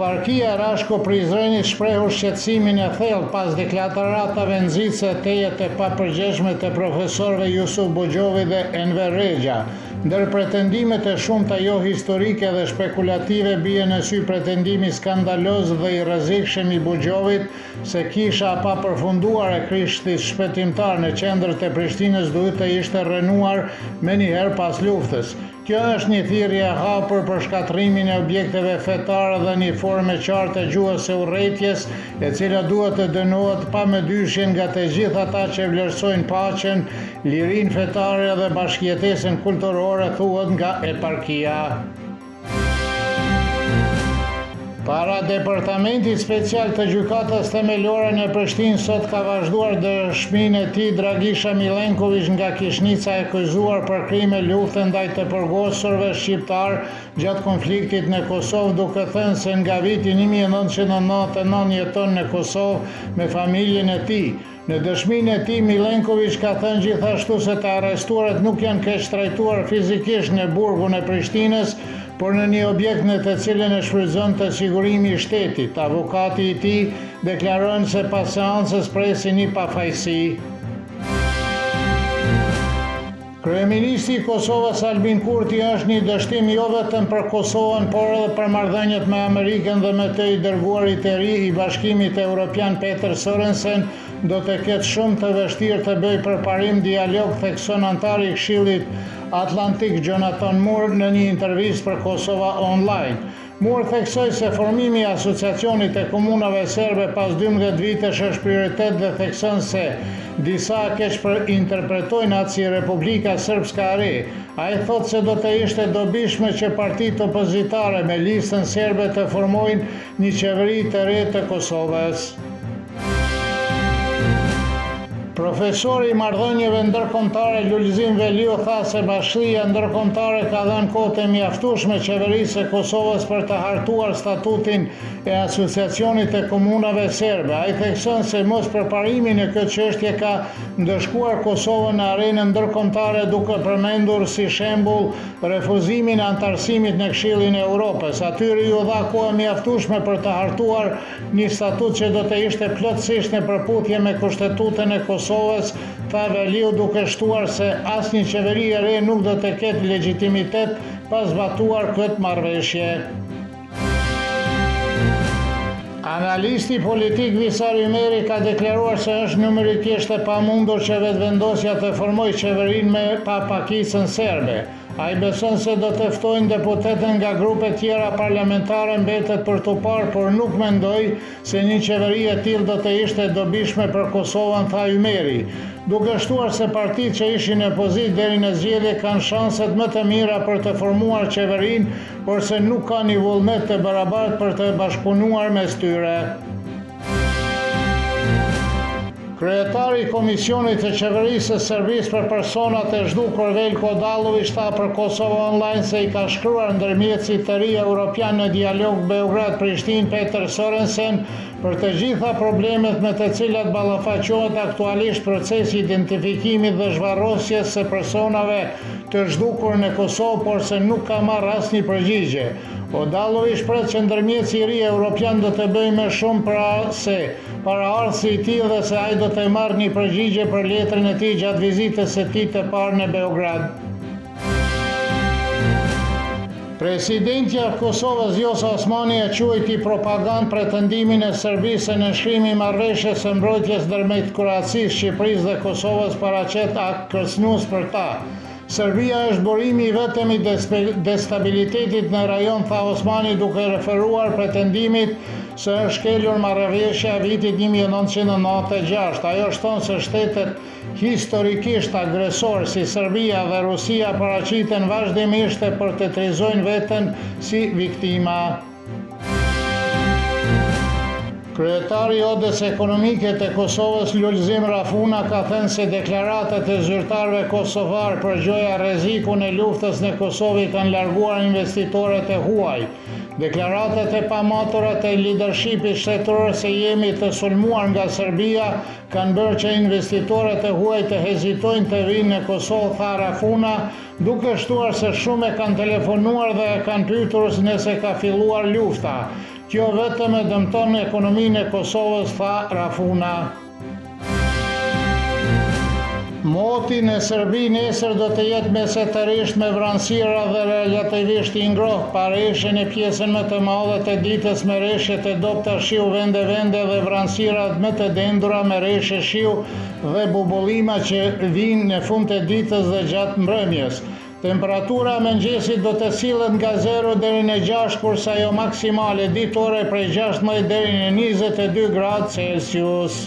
Eparkia e Rashko Prizrenit shprehu shqetësimin e thellë pas deklataratave nxitëse tejet të papërgjegjshme të profesorëve Jusuf Buxhovi dhe Enver Rexha. Ndër pretendimet e shumta jo historike dhe shpekulative bie në sy pretendimi skandaloz dhe i rrezikshëm i Buxhovit se kisha e papërfunduar e Krishtit Shpëtimtar në qendër të Prishtinës duhet të ishte rrënuar menjëherë pas luftës. Kjo është një thirrje e hapur për shkatërrimin e objekteve fetare dhe një formë e qartë e gjuhës së urrejtjes, e cila duhet të dënohet pa mëdyshje nga të gjithë ata që vlerësojnë paqen, lirinë fetare dhe bashkëjetesën kulturore, thuhet nga Eparkia. Para Departamentit Special të Gjykatës Themelore në Prishtinë sot ka vazhduar dëshminë e tij Dragisha Millenkoviq nga Kishnica e akuzuar për krime lufte ndaj të burgosurve shqiptarë gjatë konfliktit në Kosovë duke thënë se nga viti 1999 jeton në Kosovë me familjen e tij. Në dëshminë e tij, Millenkoviq ka thënë gjithashtu se të arrestuarit nuk janë keqtrajtuar fizikisht në burgun e Prishtinës, por në një objekt në të cilin e shfrytëzonte Sigurimi i Shtetit. Avokati i tij deklaron se pas seancës presin një pafajësi. Kryeministri i Kosovës Albin Kurti është një dështim jo vetëm për Kosovën, por edhe për marrëdhëniet me Amerikën dhe me të i dërguarit e ri i Bashkimit Europian Peter Sorensen do të ketë shumë të vështirë të bëjë përparim dialog, thekson anëtari i Këshillit Atlantik Jonathan Moore në një intervistë për Kosova Online. Moore theksoi se formimi i Asociacionit të Komunave Serbe pas 12 vitesh është prioritet dhe thekson se disa keqinterpretojnë atë si Republika Srpska e re. Ai thotë se do të ishte e dobishme që partitë opozitare me Listën Serbe të formojnë një qeveri të re të Kosovës. Profesori i marrëdhënieve ndërkombëtare Lulzim Veliu tha se bashkësia ndërkombëtare ka dhënë kohë të mjaftueshme qeverisë së Kosovës për të hartuar statutin e Asociacionit të Komunave Serbe. Ai thekson se mospërparimi në këtë çështje ka ndëshkuar Kosovën në arenën ndërkombëtare duke përmendur si shembull refuzimin e anëtarësimit në Këshillin e Europës. Atyre iu dha kohë e mjaftueshme për të hartuar Një statut që do të ishte plotësisht në përputhje me Kushtetutën e Kosovës, tha Veliu duke shtuar se asnjë qeveri e re nuk do të ketë legjitimitet pa zbatuar këtë marrëveshje. Analisti politik Visar Ymeri ka deklaruar se është numerikisht e pamundur që Vetëvendosja të formojë qeverinë me pa pakicën serbe. Ai beson se do të ftojnë deputetë nga grupet tjera parlamentare mbetet për t'u parë, por nuk mendoj se një qeveri e tillë do të ishte e dobishme për Kosovën, tha Ymeri, duke shtuar se partitë që ishin në opozitë deri në zgjedhje kanë shanset më të mira për të formuar qeverinë, por se nuk ka një vullnet të barabartë për të bashkëpunuar mes tyre. Kryetari i Komisionit të Qeverisë së Serbisë për Personat e Zhdukur Veljko Odalloviq tha për Kosova Online se i ka shkruar ndërmjetësit të ri europian në dialog Beograd-Prishtinë Peter Sorensen për të gjitha problemet me të cilat ballafaqohet aktualisht procesi i identifikimit dhe zhvarrosjes së personave të zhdukur në Kosovë, por se nuk ka marrë asnjë përgjigje. Odalloviq pret që ndërmjetësi i ri europian do të bëjë më shumë pra se paraardhësi i tij dhe se ai do të marrë një përgjigje për letrën e tij gjatë vizitës së tij të parë në Beograd. Presidentja e Kosovës Vjosa Osmani e quajti propagandë pretendimin e Serbisë se nënshkrimi i marrëveshjes së mbrojtjes ndërmjet Kroacisë, Shqipërisë dhe Kosovës paraqet akt kërcënues për ta. Serbia është burimi i vetëm i destabilitetit në rajon, tha Osmani duke referuar pretendimit se është shkelur marrëveshja e vitit 1996. Ajo shton se shtetet historikisht agresorë si Serbia dhe Rusia paraqiten vazhdimisht e portretizojnë veten si viktima. Kryetari i Odës Ekonomike të Kosovës, Lulzim Rafuna, ka thënë se deklaratat e zyrtarëve kosovarë për gjoja rrezikun e luftës në Kosovë i kanë larguar investitorët e huaj. Deklaratat e pamatura të lidershipit shtetëror se jemi të sulmuar nga Serbia kanë bërë që investitorët e huaj të hezitojnë të vijnë në Kosovë, tha Rafuna, duke shtuar se shumë e kanë telefonuar dhe e kanë pyetur nëse ka filluar lufta. Kjo vetëm e dëmton ekonominë e Kosovës, tha Rafuna. Moti në Serbi nesër do të jetë mesatarisht me vranësira dhe relativisht i ngrohtë, pa reshje në pjesën më të madhe të ditës me reshje të dobëta shiu vende-vende dhe vranësira më të dendura me reshje shiu dhe bubullima që vijnë në fund të ditës dhe gjatë mbrëmjes. Temperatura e mëngjesit do të sillet nga zero deri në 6, kurse ajo maksimale ditore prej 16 deri në 22 gradë Celsius.